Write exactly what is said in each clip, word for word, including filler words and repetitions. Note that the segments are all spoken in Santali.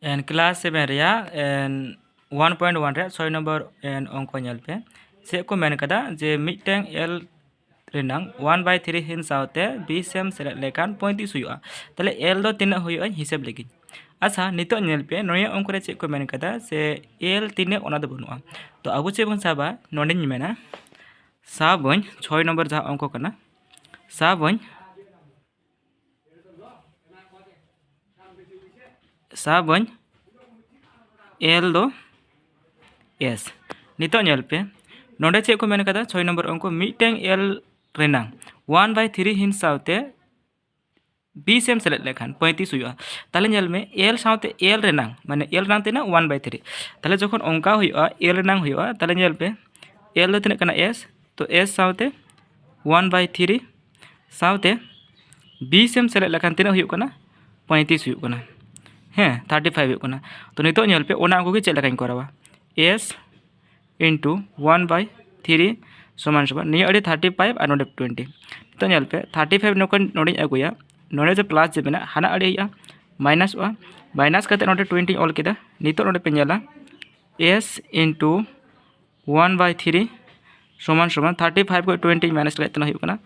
And class seven ᱨᱮᱭᱟᱜ and one point one ᱨᱮᱭᱟᱜ ᱪᱷᱚᱭ ᱱᱚᱢᱵᱚᱨ and ᱚᱝᱠᱚ ᱧᱮᱞ ᱯᱮ᱾ ᱪᱮᱫ ᱠᱚ ᱢᱮᱱ ᱠᱟᱫᱟ ᱡᱮ ᱢᱤᱫᱴᱟᱝ L ᱨᱮᱱᱟᱝ one by three ᱦᱤᱱ ᱥᱟᱶᱛᱮ B ᱥᱮᱢ ᱥᱮᱞᱮᱫ ᱞᱮᱠᱷᱟᱱ ᱯᱚᱸᱭᱛᱨᱤᱥ ᱦᱩᱭᱩᱜᱼᱟ᱾ ᱛᱟᱦᱚᱞᱮ L ᱫᱚ ᱛᱤᱱᱟᱹᱜ ᱦᱩᱭᱩᱜᱼᱟ ᱦᱤᱥᱟᱹᱵ ᱞᱟᱹᱜᱤᱫ᱾ ᱟᱪᱪᱷᱟ, ᱱᱤᱛᱚᱜ ᱧᱮᱞ ᱯᱮ ᱱᱚᱣᱟ ᱚᱝᱠᱚ ᱨᱮ ᱪᱮᱫ ᱠᱚ ᱢᱮᱱ ᱠᱟᱫᱟ ᱥᱮ L ᱛᱤᱱᱟᱹᱜ ᱚᱱᱟ ᱫᱚ ᱵᱟᱹᱱᱩᱜᱼᱟ᱾ ᱛᱚ ᱟᱵᱚ ᱪᱮᱫ ᱵᱚᱱ ᱥᱟᱵᱟ, ᱱᱚᱰᱮᱧ ᱢᱮᱱᱟ ᱥᱟᱵᱟᱹᱧ ᱪᱷᱚᱭ ᱱᱚᱢᱵᱚᱨ ᱡᱟᱦᱟᱸ ᱚᱝᱠᱚ ᱠᱟᱱᱟ, ᱥᱟᱵᱟᱹᱧ ᱥᱟᱵᱟᱹᱧ L ᱫᱚ S᱾ ᱱᱤᱛᱚᱜ ᱧᱮᱞ ᱯᱮ ᱱᱚᱰᱮ ᱪᱮᱫ ᱠᱚ ᱢᱮᱱ ᱠᱟᱫᱟ, ᱪᱷᱚᱭ ᱱᱚᱢᱵᱚᱨ ᱚᱝᱠᱚ ᱢᱤᱫᱴᱟᱝ L ᱨᱮᱱᱟᱝ one by three ᱦᱤᱱ ᱥᱟᱶᱛᱮ B ᱥᱮᱢ ᱥᱮᱞᱮᱫ ᱞᱮᱠᱷᱟᱱ ᱯᱚᱸᱭᱛᱨᱤᱥ ᱦᱩᱭᱩᱜᱼᱟ᱾ ᱛᱟᱦᱚᱞᱮ ᱧᱮᱞ ᱢᱮ L ᱥᱟᱶᱛᱮ L ᱨᱮᱱᱟᱝ ᱢᱟᱱᱮ L ᱨᱮᱱᱟᱝ ᱛᱤᱱᱟᱹᱜ one by three᱾ ᱛᱟᱦᱚᱞᱮ ᱡᱚᱠᱷᱚᱱ ᱚᱱᱠᱟ ᱦᱩᱭᱩᱜᱼᱟ, L ᱨᱮᱱᱟᱝ ᱦᱩᱭᱩᱜᱼᱟ, ᱛᱟᱦᱚᱞᱮ ᱧᱮᱞ ᱯᱮ L ᱫᱚ ᱛᱤᱱᱟᱹᱜ ᱠᱟᱱᱟ S, ᱛᱚ S ᱥᱟᱶᱛᱮ one by three ᱥᱟᱶᱛᱮ B ᱥᱮᱢ ᱥᱮᱞᱮᱫ ᱞᱮᱠᱷᱟᱱ ᱛᱤᱱᱟᱹᱜ ᱦᱩᱭᱩᱜ ᱠᱟᱱᱟ? ᱯᱚᱸᱭᱛᱨᱤᱥ ᱦᱩᱭᱩᱜ ᱠᱟᱱᱟ᱾ ᱦᱮᱸ, thirty five ᱦᱩᱭᱩᱜ ᱠᱟᱱᱟ᱾ ᱛᱚ ᱱᱤᱛᱚᱜ ᱧᱮᱞ ᱯᱮ ᱚᱱᱟ ᱚᱝᱠᱚ ᱜᱮ ᱪᱮᱫ ᱞᱮᱠᱟᱧ ᱠᱚᱨᱟᱣᱟ, S into one by three ᱥᱚᱢᱟᱱ ᱥᱚᱢᱟᱱ ᱱᱤᱭᱟᱹ ᱟᱹᱰᱤ thirty five ᱟᱨ ᱱᱚᱰᱮ twenty᱾ ᱱᱤᱛᱚᱜ ᱧᱮᱞ ᱯᱮ thirty five ᱱᱚᱰᱮᱧ ᱟᱹᱜᱩᱭᱟ, ᱱᱚᱰᱮ ᱡᱮ ᱯᱞᱟᱥ ᱡᱮ ᱢᱮᱱᱟᱜᱼᱟ ᱦᱟᱱᱟ ᱟᱹᱰᱤ ᱦᱩᱭᱩᱜᱼᱟ ᱢᱟᱭᱱᱟᱥᱚᱜᱼᱟ᱾ ᱢᱟᱭᱱᱟᱥ ᱠᱟᱛᱮ ᱱᱚᱰᱮ twentyᱧ ᱚᱞ ᱠᱮᱫᱟ᱾ ᱱᱤᱛᱚᱜ ᱱᱚᱰᱮ ᱯᱮ ᱧᱮᱞᱟ S into one by three ᱥᱚᱢᱟᱱ ᱥᱚᱢᱟᱱ thirty five ᱠᱷᱚᱱ twentyᱧ ᱢᱟᱭᱱᱟᱥ ᱞᱮᱫ ᱛᱮ ᱦᱩᱭᱩᱜ ᱠᱟᱱᱟ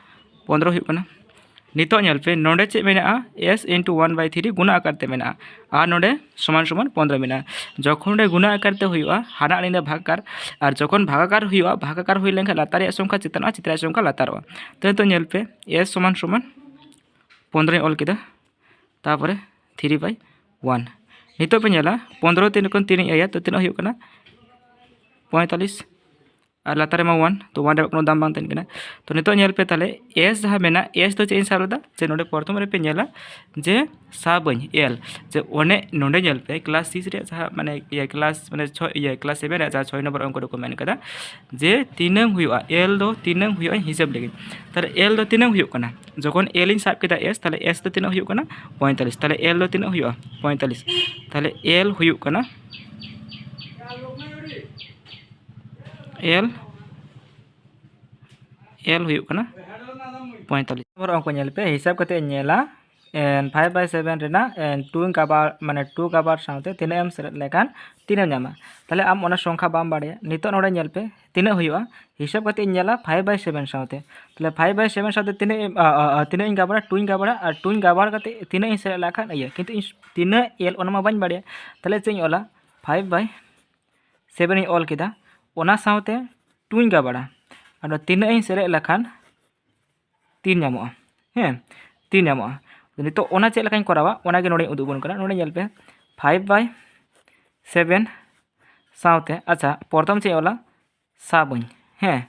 ᱯᱚᱱᱨᱚ ᱦᱩᱭᱩᱜ ᱠᱟᱱᱟ᱾ ᱱᱤᱛᱚᱜ ᱧᱮᱞ ᱯᱮ ᱱᱚᱰᱮ ᱪᱮᱫ ᱢᱮᱱᱟᱜᱼᱟ, S into one by three ᱜᱩᱱᱟ ᱟᱠᱟᱨ ᱛᱮ ᱢᱮᱱᱟᱜᱼᱟ ᱟᱨ ᱱᱚᱰᱮ ᱥᱚᱢᱟᱱ ᱥᱚᱢᱟᱱ ᱯᱚᱱᱨᱚ ᱢᱮᱱᱟᱜᱼᱟ᱾ ᱡᱚᱠᱷᱚᱱ ᱱᱚᱰᱮ ᱜᱩᱱᱟ ᱟᱠᱟᱨ ᱛᱮ ᱦᱩᱭᱩᱜᱼᱟ ᱦᱟᱱᱟ ᱟᱹᱲᱤ ᱫᱚ ᱵᱷᱟᱜᱟᱠᱟᱨ, ᱟᱨ ᱡᱚᱠᱷᱚᱱ ᱵᱷᱟᱜᱟᱠᱟᱨ ᱦᱩᱭᱩᱜᱼᱟ ᱵᱷᱟᱜᱟᱠᱟᱨ ᱦᱩᱭ ᱞᱮᱱᱠᱷᱟᱱ ᱞᱟᱛᱟᱨ ᱨᱮᱭᱟᱜ ᱥᱚᱝᱠᱷᱟ ᱪᱮᱛᱟᱱᱚᱜᱼᱟ, ᱪᱮᱛᱟᱱ ᱨᱮᱭᱟᱜ ᱥᱚᱝᱠᱷᱟ ᱞᱟᱛᱟᱨᱚᱜᱼᱟ᱾ ᱛᱚ ᱱᱤᱛᱚᱜ ᱧᱮᱞ ᱯᱮ S ᱥᱚᱢᱟᱱ ᱥᱚᱢᱟᱱ ᱯᱚᱱᱨᱚᱧ ᱚᱞ ᱠᱮᱫᱟ, ᱛᱟᱯᱚᱨᱮ three by one᱾ ᱱᱤᱛᱚᱜ ᱯᱮ ᱧᱮᱞᱟ ᱯᱚᱱᱨᱚ ᱛᱤᱱ ᱠᱷᱚᱱ ᱛᱤᱱᱤᱧ ᱟᱹᱭᱟ ᱛᱚ ᱛᱤᱱᱟᱹᱜ ᱦᱩᱭᱩᱜ ᱠᱟᱱᱟ? ᱯᱚᱸᱭᱛᱟᱞᱞᱤᱥ᱾ ᱟᱨ ᱞᱟᱛᱟᱨ ᱨᱮᱢᱟ one, ᱛᱚ one ᱨᱮᱭᱟᱜ ᱠᱳᱱᱳ ᱫᱟᱢ ᱵᱟᱝ ᱛᱟᱦᱮᱱ ᱠᱟᱱᱟ᱾ ᱛᱚ ᱱᱤᱛᱚᱜ ᱧᱮᱞ ᱯᱮ ᱛᱟᱦᱚᱞᱮ S ᱡᱟᱦᱟᱸ ᱢᱮᱱᱟᱜ S ᱫᱚ ᱪᱮᱫ ᱤᱧ ᱥᱟᱵ ᱞᱮᱫᱟ, ᱡᱮ ᱱᱚᱰᱮ ᱯᱨᱚᱛᱷᱚᱢ ᱨᱮᱯᱮ ᱧᱮᱞᱟ ᱡᱮ ᱥᱟᱵᱟᱹᱧ L, ᱡᱮ ᱚᱱᱮ ᱱᱚᱰᱮ ᱧᱮᱞ ᱯᱮ ᱠᱞᱟᱥ ᱥᱤᱠᱥ ᱨᱮᱭᱟᱜ ᱡᱟᱦᱟᱸ ᱢᱟᱱᱮ ᱤᱭᱟᱹ ᱠᱞᱟᱥ ᱢᱟᱱᱮ ᱪᱷᱚ ᱤᱭᱟᱹ ᱠᱞᱟᱥ ᱥᱮᱵᱷᱮᱱ ᱨᱮᱭᱟᱜ ᱡᱟᱦᱟᱸ ᱪᱷᱚᱭ ᱱᱚᱢᱵᱚᱨ ᱚᱝᱠᱚ ᱨᱮᱠᱚ ᱢᱮᱱ ᱠᱟᱫᱟ ᱡᱮ ᱛᱤᱱᱟᱹᱝ ᱦᱩᱭᱩᱜᱼᱟ, L ᱫᱚ ᱛᱤᱱᱟᱹᱝ ᱦᱩᱭᱩᱜᱼᱟ ᱦᱤᱥᱟᱹᱵ ᱞᱟᱹᱜᱤᱫ᱾ ᱛᱟᱦᱚᱞᱮ L ᱫᱚ ᱛᱤᱱᱟᱹᱝ ᱦᱩᱭᱩᱜ ᱠᱟᱱᱟ? ᱡᱚᱠᱷᱚᱱ L ᱤᱧ ᱥᱟᱵ ᱠᱮᱫᱟ S, ᱛᱟᱦᱚᱞᱮ S ᱫᱚ ᱛᱤᱱᱟᱹᱜ ᱦᱩᱭᱩᱜ ᱠᱟᱱᱟ? ᱯᱚᱸᱭᱛᱟᱞᱞᱤᱥ᱾ ᱛᱟᱦᱚᱞᱮ L ᱫᱚ ᱛᱤᱱᱟᱹᱜ ᱦᱩᱭᱩᱜᱼᱟ? ᱯᱚᱸᱭᱛᱟᱞᱞᱤᱥ᱾ ᱛᱟᱦᱚᱞᱮ L ᱦᱩᱭᱩᱜ ᱠᱟᱱᱟ L, L ᱦᱩᱭᱩᱜ ᱠᱟᱱᱟ ᱯᱚᱸᱭᱛᱟᱞᱞᱤᱥ᱾ ᱱᱚᱢᱵᱚᱨ ᱚᱝᱠᱚ ᱧᱮᱞ ᱯᱮ, ᱦᱤᱥᱟᱹᱵ ᱠᱟᱛᱮ ᱤᱧ ᱧᱮᱞᱟ ᱯᱷᱟᱭᱤᱵᱷ ᱵᱟᱭ ᱥᱮᱵᱷᱮᱱ ᱨᱮᱱᱟᱜ ᱴᱩ ᱜᱟᱵᱟᱨ ᱢᱟᱱᱮ ᱴᱩ ᱜᱟᱵᱟᱨ ᱥᱟᱶᱛᱮ ᱛᱤᱱᱟᱹᱜ ᱮᱢ ᱥᱮᱞᱮᱫ ᱞᱮᱠᱷᱟᱱ ᱛᱤᱱᱟᱹᱜ ᱮᱢ ᱧᱟᱢᱟ᱾ ᱛᱟᱦᱚᱞᱮ ᱟᱢ ᱚᱱᱟ ᱥᱚᱝᱠᱷᱟ ᱵᱟᱢ ᱵᱟᱲᱟᱭᱟ᱾ ᱱᱤᱛᱚᱜ ᱱᱚᱰᱮ ᱧᱮᱞ ᱯᱮ ᱛᱤᱱᱟᱹᱜ ᱦᱩᱭᱩᱜᱼᱟ, ᱦᱤᱥᱟᱹᱵ ᱠᱟᱛᱮ ᱤᱧ ᱧᱮᱞᱟ ᱯᱷᱟᱭᱤᱵᱷ ᱵᱟᱭ ᱥᱮᱵᱷᱮᱱ ᱥᱟᱶᱛᱮ᱾ ᱛᱟᱦᱚᱞᱮ ᱯᱷᱟᱭᱤᱵᱷ ᱵᱟᱭ ᱥᱮᱵᱷᱮᱱ ᱥᱟᱶᱛᱮ ᱛᱤᱱᱟᱹᱜ ᱮᱢ, ᱟ, ᱟ, ᱟ, ᱛᱤᱱᱟᱹᱜ ᱤᱧ ᱜᱟᱵᱟᱨᱟ, ᱴᱩᱧ ᱜᱟᱵᱟᱨᱟ, ᱟᱨ ᱴᱩᱧ ᱜᱟᱵᱟᱨ ᱠᱟᱛᱮ ᱛᱤᱱᱟᱹᱜ ᱤᱧ ᱥᱮᱞᱮᱫ ᱞᱮᱠᱷᱟᱱ ᱤᱭᱟᱹ, ᱠᱤᱱᱛᱩ ᱤᱧ ᱛᱤᱱᱟᱹᱜ ᱮᱞ ᱚᱱᱟ ᱢᱟ ᱵᱟᱹᱧ ᱵᱟᱲᱟᱭᱟ᱾ ᱛᱟᱦᱚᱞᱮ ᱪᱮᱫ ᱤᱧ ᱚᱞᱟ, ᱯᱷᱟᱭᱤᱵᱷ ᱵᱟᱭ ᱥᱮᱵᱷᱮᱱ ᱤᱧ ᱚᱞ ᱠᱮᱫᱟ, ᱚᱱᱟ ᱥᱟᱶᱛᱮ ᱴᱩᱧ ᱜᱟᱵᱟᱨᱟ, ᱟᱫᱚ ᱛᱤᱱᱟᱹᱜ ᱤᱧ ᱥᱮᱞᱮᱫ ᱞᱮᱠᱷᱟᱱ ᱛᱤᱱ ᱧᱟᱢᱚᱜᱼᱟ᱾ ᱦᱮᱸ, ᱛᱤᱱ ᱧᱟᱢᱚᱜᱼᱟ᱾ ᱱᱤᱛᱚᱜ ᱚᱱᱟ ᱪᱮᱫ ᱞᱮᱠᱟᱧ ᱠᱚᱨᱟᱣᱟ, ᱚᱱᱟᱜᱮ ᱱᱚᱰᱮᱧ ᱩᱫᱩᱜ ᱟᱵᱚᱱ ᱠᱟᱱᱟ᱾ ᱱᱚᱰᱮ ᱧᱮᱞ ᱯᱮ, ᱯᱷᱟᱭᱤᱵᱷ ᱵᱟᱭ ᱥᱮᱵᱷᱮᱱ ᱥᱟᱶᱛᱮ, ᱟᱪᱪᱷᱟ, ᱯᱨᱚᱛᱷᱚᱢ ᱪᱮᱫ ᱤᱧ ᱚᱞᱟ, ᱥᱟᱵᱟᱹᱧ᱾ ᱦᱮᱸ,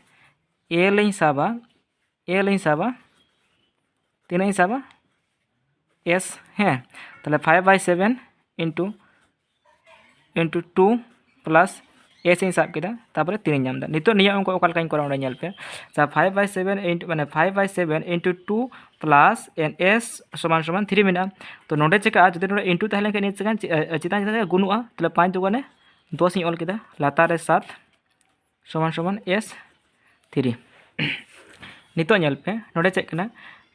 ᱮᱞ ᱤᱧ ᱥᱟᱵᱟ, ᱮᱞ ᱤᱧ ᱥᱟᱵᱟ, ᱛᱤᱱᱟᱹᱜ ᱤᱧ ᱥᱟᱵᱟ, ᱮᱥ᱾ ᱦᱮᱸ, ᱛᱟᱦᱚᱞᱮ five by seven into into two plus S ᱤᱧ ᱥᱟᱵ ᱠᱮᱫᱟ, ᱛᱟᱨᱯᱚᱨᱮ ᱛᱤᱱ ᱤᱧ ᱧᱟᱢ ᱮᱫᱟ᱾ ᱱᱤᱛᱚᱜ ᱱᱤᱭᱟᱹ ᱚᱝᱠᱚ ᱚᱠᱟ ᱞᱮᱠᱟᱧ ᱠᱚᱨᱟᱣᱟ, ᱚᱸᱰᱮ ᱧᱮᱞ ᱯᱮ᱾ ᱟᱪᱪᱷᱟ, ᱯᱷᱟᱭᱤᱵᱷ ᱵᱟᱭ ᱥᱮᱵᱷᱮᱱ ᱤᱱᱴᱩ ᱢᱟᱱᱮ five by seven into two plus N S ᱥᱚᱢᱟᱱ ᱥᱚᱢᱟᱱ ᱛᱷᱨᱤ ᱢᱮᱱᱟᱜᱼᱟ᱾ ᱛᱚ ᱱᱚᱰᱮ ᱪᱮᱠᱟᱜᱼᱟ, ᱡᱩᱫᱤ ᱱᱚᱰᱮ ᱤᱱᱴᱩ ᱛᱟᱦᱮᱸ ᱞᱮᱱᱠᱷᱟᱱ ᱱᱤᱭᱟᱹ ᱪᱮᱠᱟ ᱪᱮ-, ᱪᱮᱛᱟᱱ ᱪᱮᱛᱟᱱ ᱛᱮ ᱜᱩᱱᱩᱜᱼᱟ, ᱛᱟᱦᱚᱞᱮ ᱯᱟᱸᱪ ᱫᱩᱜᱟᱱᱮ ᱫᱚᱥ ᱤᱧ ᱚᱞ ᱠᱮᱫᱟ, ᱞᱟᱛᱟᱨ ᱨᱮ ᱥᱟᱛ ᱥᱚᱢᱟᱱ ᱥᱚᱢᱟᱱ ᱮᱥ ᱛᱷᱨᱤ᱾ ᱱᱤᱛᱚᱜ ᱧᱮᱞ ᱯᱮ, ᱱᱚᱰᱮ ᱪᱮᱫ ᱠᱟᱱᱟ,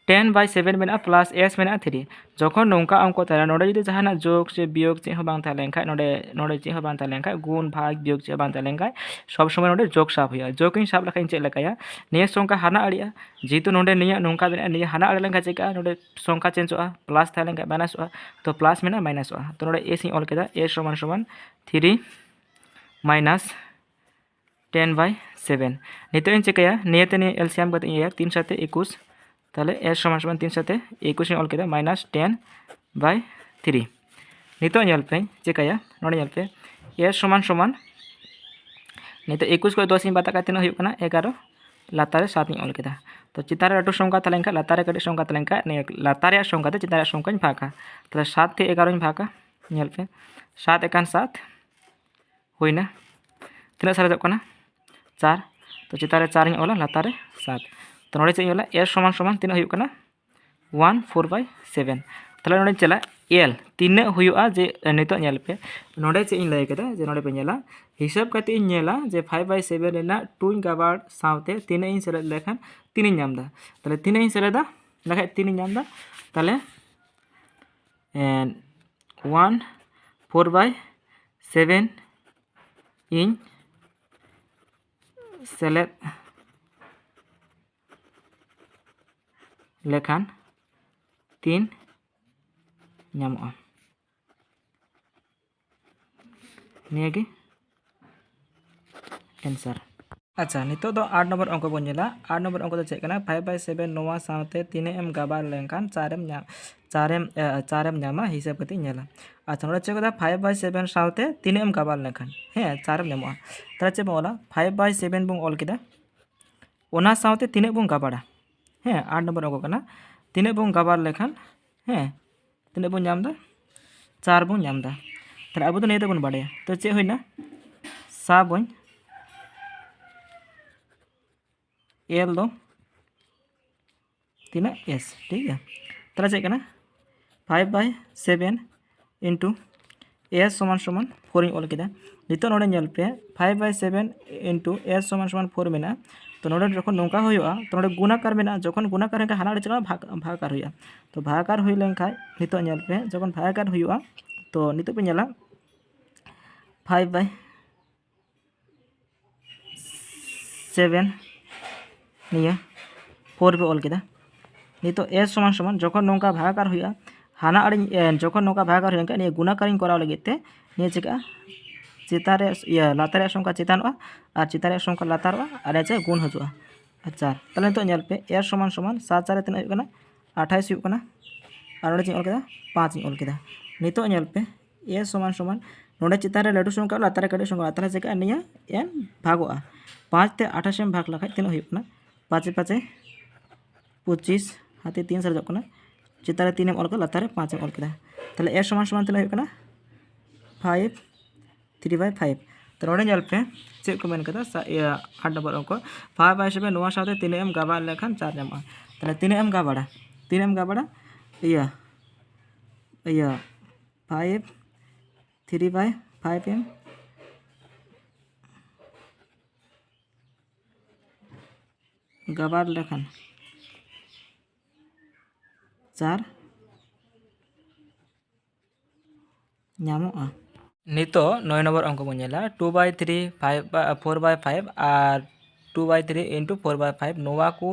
ᱴᱮᱱ ᱵᱟᱭ ᱥᱮᱵᱷᱮᱱ ᱢᱮᱱᱟᱜᱼᱟ ᱯᱞᱟᱥ ᱮᱥ ᱢᱮᱱᱟᱜᱼᱟ ᱛᱷᱨᱤ᱾ ᱡᱚᱠᱷᱚᱱ ᱱᱚᱝᱠᱟ ᱚᱝᱠᱚ ᱛᱟᱦᱮᱱᱟ, ᱱᱚᱰᱮ ᱡᱩᱫᱤ ᱡᱟᱦᱟᱱᱟᱜ ᱡᱳᱜᱽ ᱥᱮ ᱵᱤᱭᱳᱜᱽ ᱪᱮᱫ ᱦᱚᱸ ᱵᱟᱝ ᱛᱟᱦᱮᱸ ᱞᱮᱱᱠᱷᱟᱡ, ᱱᱚᱰᱮ, ᱱᱚᱰᱮ ᱪᱮᱫ ᱦᱚᱸ ᱵᱟᱝ ᱛᱟᱦᱮᱸ ᱞᱮᱱᱠᱷᱟᱡ, ᱜᱩᱱ, ᱵᱷᱟᱜᱽ, ᱵᱤᱭᱳᱜᱽ ᱪᱮᱫ ᱦᱚᱸ ᱵᱟᱝ ᱛᱟᱦᱮᱸ ᱞᱮᱱᱠᱷᱟᱡ, ᱥᱚᱵᱽ ᱥᱚᱢᱚᱭ ᱱᱚᱰᱮ ᱡᱳᱜᱽ ᱥᱟᱵ ᱦᱩᱭᱩᱜᱼᱟ᱾ ᱡᱳᱜᱽ ᱤᱧ ᱥᱟᱵ ᱞᱮᱠᱷᱟᱡ ᱤᱧ ᱪᱮᱫ ᱞᱮᱠᱟᱭᱟ, ᱱᱤᱭᱟᱹ ᱥᱚᱝᱠᱷᱟ ᱦᱟᱱᱟ ᱟᱲᱮᱜᱼᱟ, ᱡᱮᱦᱮᱛᱩ ᱱᱚᱰᱮ ᱱᱤᱭᱟᱹ ᱱᱚᱝᱠᱟ ᱢᱮᱱᱟᱜᱼᱟ, ᱱᱤᱭᱟᱹ ᱦᱟᱱᱟ ᱟᱲᱮ ᱞᱮᱱᱠᱷᱟᱡ ᱪᱮᱫ ᱠᱟᱜᱼᱟ, ᱱᱚᱰᱮ ᱥᱚᱝᱠᱷᱟ ᱪᱮᱧᱡᱚᱜᱼᱟ, ᱯᱞᱟᱥ ᱛᱟᱦᱮᱸ ᱞᱮᱱᱠᱷᱟᱡ ᱢᱟᱭᱱᱟᱥᱚᱜᱼᱟ, ᱛᱚ ᱯᱞᱟᱥ ᱢᱮᱱᱟᱜᱼᱟ, ᱢᱟᱭᱱᱟᱥᱚᱜᱼᱟ᱾ ᱛᱚ ᱱᱚᱰᱮ ᱮᱥ ᱤᱧ ᱚᱞ ᱠᱮᱫᱟ, ᱮᱥ ᱥᱚᱢᱟᱱ ᱥᱚᱢᱟᱱ ᱛᱷᱨᱤ ᱢᱟᱭᱱᱟᱥ ᱴᱮᱱ ᱵᱟᱭ ᱥᱮᱵᱷᱮᱱ᱾ ᱱᱤᱛᱚᱜ ᱤᱧ ᱪᱤᱠᱟᱹᱭᱟ, ᱱᱤᱭᱟᱹᱛᱮ ᱱᱤᱭᱟᱹ ᱮᱞᱥᱤᱭᱟᱢ ᱠᱟᱛᱮ ᱤᱧ ᱤᱭᱟᱹᱭᱟ, ᱛᱤᱱ ᱥᱟᱛᱮ ᱮᱠᱩᱥ, ᱛᱟᱦᱚᱞᱮ ᱮᱥ ᱥᱚᱢᱟᱱ ᱥᱚᱢᱟᱱ ᱛᱤᱱ ᱥᱟᱛᱮ ᱮᱠᱩᱥ ᱤᱧ ᱚᱞ ᱠᱮᱫᱟ, ᱢᱟᱭᱱᱟᱥ ᱴᱮᱱ ᱵᱟᱭ ᱛᱷᱨᱤ᱾ ᱱᱤᱛᱚᱜ ᱧᱮᱞ ᱯᱮ, ᱪᱤᱠᱟᱹᱭᱟ, ᱱᱚᱰᱮ ᱧᱮᱞ ᱯᱮ, ᱮᱥ ᱥᱚᱢᱟᱱ ᱥᱚᱢᱟᱱ, ᱱᱤᱛᱚᱜ ᱮᱠᱩᱥ ᱠᱷᱚᱱ ᱫᱚᱥ ᱤᱧ ᱵᱟᱫ ᱠᱟᱜ ᱠᱷᱟᱱ ᱛᱤᱱᱟᱹᱜ ᱦᱩᱭᱩᱜ ᱠᱟᱱᱟ? ᱮᱜᱟᱨᱚ᱾ ᱞᱟᱛᱟᱨ ᱨᱮ ᱥᱟᱛ ᱤᱧ ᱚᱞ ᱠᱮᱫᱟ᱾ ᱛᱚ ᱪᱮᱛᱟᱱ ᱨᱮ ᱞᱟᱹᱴᱩ ᱥᱚᱝᱠᱷᱟ ᱛᱟᱦᱮᱸ ᱞᱮᱱᱠᱷᱟᱱ, ᱞᱟᱛᱟᱨ ᱨᱮ ᱠᱟᱹᱴᱤᱡ ᱥᱚᱝᱠᱷᱟ ᱛᱟᱦᱮᱸ ᱞᱮᱱᱠᱷᱟᱱ, ᱱᱤᱭᱟᱹ ᱞᱟᱛᱟᱨ ᱨᱮᱭᱟᱜ ᱥᱚᱝᱠᱷᱟ ᱛᱮ ᱪᱮᱛᱟᱱ ᱨᱮᱭᱟᱜ ᱥᱚᱝᱠᱷᱟᱧ ᱵᱷᱟᱜᱟ᱾ ᱛᱟᱦᱚᱞᱮ ᱥᱟᱛ ᱛᱮ ᱮᱜᱟᱨᱚᱧ ᱵᱷᱟᱜᱟ, ᱧᱮᱞ ᱯᱮ, ᱥᱟᱛ ᱮᱠᱟᱱ ᱥᱟᱛ, ᱦᱩᱭᱱᱟ᱾ ᱛᱤᱱᱟᱹᱜ ᱥᱟᱨᱮᱡᱚᱜ ᱠᱟᱱᱟ? ᱪᱟᱨ᱾ ᱛᱚ ᱪᱮᱛᱟᱱ ᱨᱮ ᱪᱟᱨ ᱤᱧ ᱚᱞᱟ, ᱞᱟᱛᱟᱨ ᱨᱮ ᱥᱟᱛ᱾ ᱛᱚ ᱱᱚᱰᱮ ᱪᱮᱫ ᱤᱧ ᱚᱞᱟ? ᱮᱥ ᱥᱚᱢᱟᱱ ᱥᱚᱢᱟᱱ ᱛᱤᱱᱟᱹᱜ ᱦᱩᱭᱩᱜ ᱠᱟᱱᱟ? ᱚᱣᱟᱱ ᱯᱷᱳᱨ ᱵᱟᱭ ᱥᱮᱵᱷᱮᱱ᱾ ᱛᱟᱦᱚᱞᱮ ᱱᱚᱰᱮᱧ ᱪᱟᱞᱟᱜᱼᱟ, ᱮᱞ ᱛᱤᱱᱟᱹᱜ ᱦᱩᱭᱩᱜᱼᱟ? ᱡᱮ ᱱᱤᱛᱚᱜ ᱧᱮᱞ ᱯᱮ, ᱱᱚᱰᱮ ᱪᱮᱫ ᱤᱧ ᱞᱟᱹᱭ ᱠᱮᱫᱟ, ᱡᱮ ᱱᱚᱰᱮ ᱯᱮ ᱧᱮᱞᱟ, ᱦᱤᱥᱟᱹᱵ ᱠᱟᱛᱮ ᱤᱧ ᱧᱮᱞᱟ ᱡᱮ ᱯᱷᱟᱭᱤᱵᱷ ᱵᱟᱭ ᱥᱮᱵᱷᱮᱱ ᱨᱮᱱᱟᱜ ᱴᱩᱧ ᱜᱟᱵᱟᱨ ᱥᱟᱶᱛᱮ ᱛᱤᱱᱟᱹᱜ ᱤᱧ ᱥᱮᱞᱮᱫ ᱞᱮᱠᱷᱟᱱ ᱛᱤᱱᱟᱹᱜ ᱤᱧ ᱧᱟᱢ ᱮᱫᱟ᱾ ᱛᱟᱦᱚᱞᱮ ᱛᱤᱱᱟᱹᱜ ᱤᱧ ᱥᱮᱞᱮᱫᱟ? ᱞᱮᱠᱷᱟᱡ ᱛᱤᱱ ᱤᱧ ᱧᱟᱢ ᱮᱫᱟ᱾ ᱛᱟᱦᱚᱞᱮ ᱮᱱ ᱳᱣᱟᱱ ᱯᱷᱳᱨ ᱵᱟᱭ ᱥᱮᱵᱷᱮᱱ ᱤᱧ ᱥᱮᱞᱮᱫ ᱞᱮᱠᱷᱟᱱ ᱛᱤᱱ ᱧᱟᱢᱚᱜᱼᱟ? ᱱᱤᱭᱟᱹᱜᱮ ᱮᱱᱥᱟᱨ᱾ ᱟᱪᱪᱷᱟ, ᱱᱤᱛᱚᱜ ᱫᱚ ᱟᱴ ᱱᱚᱢᱵᱚᱨ ᱚᱝᱠᱚ ᱵᱚᱱ ᱧᱮᱞᱟ᱾ ᱟᱴ ᱱᱚᱢᱵᱚᱨ ᱚᱝᱠᱚ ᱫᱚ ᱪᱮᱫ ᱠᱟᱱᱟ? ᱯᱷᱟᱭᱤᱵᱷ ᱵᱟᱭ ᱥᱮᱵᱷᱮᱱ ᱱᱚᱣᱟ ᱥᱟᱶᱛᱮ ᱛᱤᱱᱟᱹᱜ ᱮᱢ ᱜᱟᱵᱟᱨ ᱞᱮᱱᱠᱷᱟᱱ ᱪᱟᱨᱮᱢ ᱧᱟᱢ, ᱪᱟᱨᱮᱢ, ᱮ, ᱪᱟᱨᱮᱢ ᱧᱟᱢᱟ, ᱦᱤᱥᱟᱹᱵ ᱠᱟᱛᱮ ᱧᱮᱞᱟ᱾ ᱟᱪᱪᱷᱟ, ᱱᱚᱰᱮ ᱪᱮᱫ ᱠᱟᱫᱟ? ᱯᱷᱟᱭᱤᱵᱷ ᱵᱟᱭ ᱥᱮᱵᱷᱮᱱ ᱥᱟᱶᱛᱮ ᱛᱤᱱᱟᱹᱜ ᱮᱢ ᱜᱟᱵᱟᱨ ᱞᱮᱱᱠᱷᱟᱱ, ᱦᱮᱸ, ᱪᱟᱨᱮᱢ ᱧᱟᱢᱚᱜᱼᱟ᱾ ᱛᱟᱦᱚᱞᱮ ᱪᱮᱫ ᱵᱚᱱ ᱚᱞᱟ? ᱯᱷᱟᱭᱤᱵᱷ ᱵᱟᱭ ᱥᱮᱵᱷᱮᱱ ᱵᱚᱱ ᱚᱞ ᱠᱮᱫᱟ, ᱚᱱᱟ ᱥᱟᱶᱛᱮ ᱛᱤᱱᱟᱹᱜ ᱵᱚᱱ ᱜᱟᱵᱟᱲᱟ? ᱦᱮᱸ, ᱟᱴ ᱱᱚᱢᱵᱚᱨ ᱚᱝᱠᱚ ᱠᱟᱱᱟ᱾ ᱛᱤᱱᱟᱹᱜ ᱵᱚᱱ ᱜᱟᱵᱟᱨ ᱞᱮᱠᱷᱟᱱ, ᱦᱮᱸ, ᱛᱤᱱᱟᱹᱜ ᱵᱚᱱ ᱧᱟᱢ ᱮᱫᱟ? ᱪᱟᱨ ᱵᱚᱱ ᱧᱟᱢ ᱮᱫᱟ᱾ ᱛᱟᱦᱚᱞᱮ ᱟᱵᱚ ᱫᱚ ᱱᱤᱭᱟᱹ ᱫᱚᱵᱚᱱ ᱵᱟᱲᱟᱭᱟ᱾ ᱛᱚ ᱪᱮᱫ ᱦᱩᱭᱱᱟ? ᱥᱟ ᱵᱚᱱ ᱮᱞ ᱫᱚ ᱛᱤᱱᱟᱹᱜ? ᱮᱥ, ᱴᱷᱤᱠ ᱜᱮᱭᱟ᱾ ᱛᱟᱦᱚᱞᱮ ᱪᱮᱫ ᱠᱟᱱᱟ? Five by seven into S ᱥᱚᱢᱟᱱ ᱥᱚᱢᱟᱱ ᱯᱷᱳᱨ ᱤᱧ ᱚᱞ ᱠᱮᱫᱟ᱾ ᱱᱤᱛᱚᱜ ᱱᱚᱰᱮ ᱧᱮᱞ ᱯᱮ, five by seven into S ᱥᱚᱢᱟᱱ ᱥᱚᱢᱟᱱ ᱯᱷᱳᱨ ᱢᱮᱱᱟᱜᱼᱟ᱾ ᱛᱚ ᱱᱚᱰᱮ ᱡᱚᱠᱷᱚᱱ ᱱᱚᱝᱠᱟ ᱦᱩᱭᱩᱜᱼᱟ, ᱛᱚ ᱱᱚᱰᱮ ᱜᱩᱱᱟᱠᱟᱨ ᱢᱮᱱᱟᱜᱼᱟ᱾ ᱡᱚᱠᱷᱚᱱ ᱜᱩᱱᱟᱠᱟᱨ ᱦᱩᱭᱩᱜᱼᱟ, ᱦᱟᱱᱟ ᱟᱲᱮ ᱪᱟᱞᱟᱜᱼᱟ, ᱵᱷᱟᱜᱽ, ᱵᱷᱟᱜᱽᱟᱠᱟᱨ ᱦᱩᱭᱩᱜᱼᱟ᱾ ᱛᱚ ᱵᱷᱟᱜᱽᱟᱠᱟᱨ ᱦᱩᱭ ᱞᱮᱱᱠᱷᱟᱱ ᱱᱤᱛᱚᱜ ᱧᱮᱞ ᱯᱮ, ᱡᱚᱠᱷᱚᱱ ᱵᱷᱟᱜᱽᱟᱠᱟᱨ ᱦᱩᱭᱩᱜᱼᱟ, ᱛᱚ ᱱᱤᱛᱚᱜ ᱯᱮ ᱧᱮᱞᱟ ᱯᱷᱟᱭᱤᱵᱷ ᱵᱟᱭ ᱥᱮᱵᱷᱮᱱ, ᱱᱤᱭᱟᱹ ᱯᱷᱳᱨ ᱯᱮ ᱚᱞ ᱠᱮᱫᱟ᱾ ᱱᱤᱛᱚᱜ ᱮᱥ ᱥᱚᱢᱟᱱ ᱥᱚᱢᱟᱱ ᱡᱚᱠᱷᱚᱱ ᱱᱚᱝᱠᱟ ᱵᱷᱟᱜᱟᱠᱟᱨ ᱦᱩᱭᱩᱜᱼᱟ, ᱦᱟᱱᱟ ᱟᱲᱮ, ᱮ, ᱡᱚᱠᱷᱚᱱ ᱱᱚᱝᱠᱟ ᱵᱷᱟᱜᱟᱠᱟᱨ ᱦᱩᱭ ᱞᱮᱱᱠᱷᱟᱱ, ᱱᱤᱭᱟᱹ ᱜᱩᱱᱟᱠᱟᱨᱤᱧ ᱠᱚᱨᱟᱣ ᱞᱟᱹᱜᱤᱫ ᱛᱮ ᱱᱤᱭᱟᱹ ᱪᱤᱠᱟᱹᱜᱼᱟ? ᱪᱮᱛᱟᱱ ᱨᱮ, ᱤᱭᱟᱹ, ᱞᱟᱛᱟᱨ ᱨᱮᱭᱟᱜ ᱥᱚᱝᱠᱷᱟ ᱪᱮᱛᱟᱱᱚᱜᱼᱟ ᱟᱨ ᱪᱮᱛᱟᱱ ᱨᱮᱭᱟᱜ ᱥᱚᱝᱠᱷᱟ ᱞᱟᱛᱟᱨᱚᱜᱼᱟ ᱟᱨ ᱱᱤᱭᱟᱹ ᱪᱮ ᱜᱩᱱ ᱦᱤᱡᱩᱜᱼᱟ᱾ ᱟᱪᱪᱷᱟ, ᱛᱟᱦᱚᱞᱮ ᱱᱤᱛᱚᱜ ᱧᱮᱞ ᱯᱮ, ᱮᱥ ᱥᱚᱢᱟᱱ ᱥᱚᱢᱟᱱ ᱥᱟᱛ ᱪᱟᱨᱮ ᱛᱤᱱᱟᱹᱜ ᱦᱩᱭᱩᱜ ᱠᱟᱱᱟ? ᱟᱴᱷᱟᱥ ᱦᱩᱭᱩᱜ ᱠᱟᱱᱟ᱾ ᱟᱨ ᱱᱚᱰᱮ ᱪᱮᱫ ᱤᱧ ᱚᱞ ᱠᱮᱫᱟ? ᱯᱟᱸᱪ ᱤᱧ ᱚᱞ ᱠᱮᱫᱟ᱾ ᱱᱤᱛᱚᱜ ᱧᱮᱞ ᱯᱮ, ᱮᱥ ᱥᱚᱢᱟᱱ ᱥᱚᱢᱟᱱ ᱱᱚᱰᱮ ᱪᱮᱛᱟᱱ ᱨᱮ ᱞᱟᱹᱴᱩ ᱥᱚᱝᱠᱷᱟ, ᱞᱟᱛᱟᱨ ᱨᱮ ᱠᱟᱹᱴᱤᱡ ᱥᱚᱝᱠᱷᱟ, ᱛᱟᱦᱚᱞᱮ ᱪᱤᱠᱟᱹᱜᱼᱟ? ᱱᱤᱭᱟᱹ ᱮᱱ ᱵᱷᱟᱜᱚᱜᱼᱟ᱾ ᱯᱟᱸᱪ ᱛᱮ ᱟᱴᱷᱟᱥ ᱮᱢ ᱵᱷᱟᱜᱽ ᱞᱮᱠᱷᱟᱱ ᱛᱤᱱᱟᱹᱜ ᱦᱩᱭᱩᱜ ᱠᱟᱱᱟ? ᱯᱟᱸᱪᱮ ᱯᱟᱸᱪᱮ ᱯᱚᱸᱪᱤᱥ, ᱦᱟᱛᱮ ᱛᱤᱱ ᱥᱟᱨᱮᱡᱚᱜ ᱠᱟᱱᱟ, ᱪᱮᱛᱟᱱ ᱨᱮ ᱛᱤᱱ ᱮᱢ ᱚᱞ ᱠᱮᱫᱟ, ᱞᱟᱛᱟᱨ ᱨᱮ ᱯᱟᱸᱪ ᱮᱢ ᱚᱞ ᱠᱮᱫᱟ᱾ ᱛᱟᱦᱚᱞᱮ ᱮᱥ ᱥᱚᱢᱟᱱ ᱥᱚᱢᱟᱱ ᱛᱤᱱᱟᱹᱜ ᱦᱩᱭᱩᱜ ᱠᱟᱱᱟ? ᱯᱷᱟᱭᱤᱵᱷ ᱛᱷᱨᱤ ᱵᱟᱭ ᱯᱷᱟᱭᱤᱵᱷ᱾ ᱛᱚ ᱱᱚᱰᱮ ᱧᱮᱞ ᱯᱮ ᱪᱮᱫ ᱠᱚ ᱢᱮᱱ ᱠᱟᱫᱟ, ᱥᱟ-, ᱤᱭᱟᱹ, ᱟᱴ ᱱᱚᱢᱵᱚᱨ ᱚᱝᱠᱚ, ᱯᱷᱟᱭᱤᱵᱷ ᱵᱟᱭ ᱥᱮᱵᱷᱮᱱ ᱱᱚᱣᱟ ᱥᱟᱶᱛᱮ ᱛᱤᱱᱟᱹᱜ ᱮᱢ ᱜᱟᱵᱟᱲ ᱞᱮᱠᱷᱟᱱ ᱪᱟᱨ ᱧᱟᱢᱚᱜᱼᱟ᱾ ᱛᱟᱦᱚᱞᱮ ᱛᱤᱱᱟᱹᱜ ᱮᱢ ᱜᱟᱵᱟᱲᱟ? ᱛᱤᱱᱟᱹᱜ ᱮᱢ ᱜᱟᱵᱟᱲᱟ? ᱤᱭᱟᱹ, ᱤᱭᱟᱹ, ᱯᱷᱟᱭᱤᱵᱷ ᱛᱷᱨᱤ ᱵᱟᱭ ᱯᱷᱟᱭᱤᱵᱷ ᱮᱢ ᱜᱟᱵᱟᱲ ᱞᱮᱠᱷᱟᱱ ᱪᱟᱨ ᱧᱟᱢᱚᱜᱼᱟ᱾ ᱱᱤᱛᱚᱜ ᱱᱚᱭ ᱱᱚᱢᱵᱚᱨ ᱚᱝᱠᱚ ᱵᱚᱱ ᱧᱮᱞᱟ, two by three, five by, four by five R two by three into four by five, ᱱᱚᱣᱟ ᱠᱚ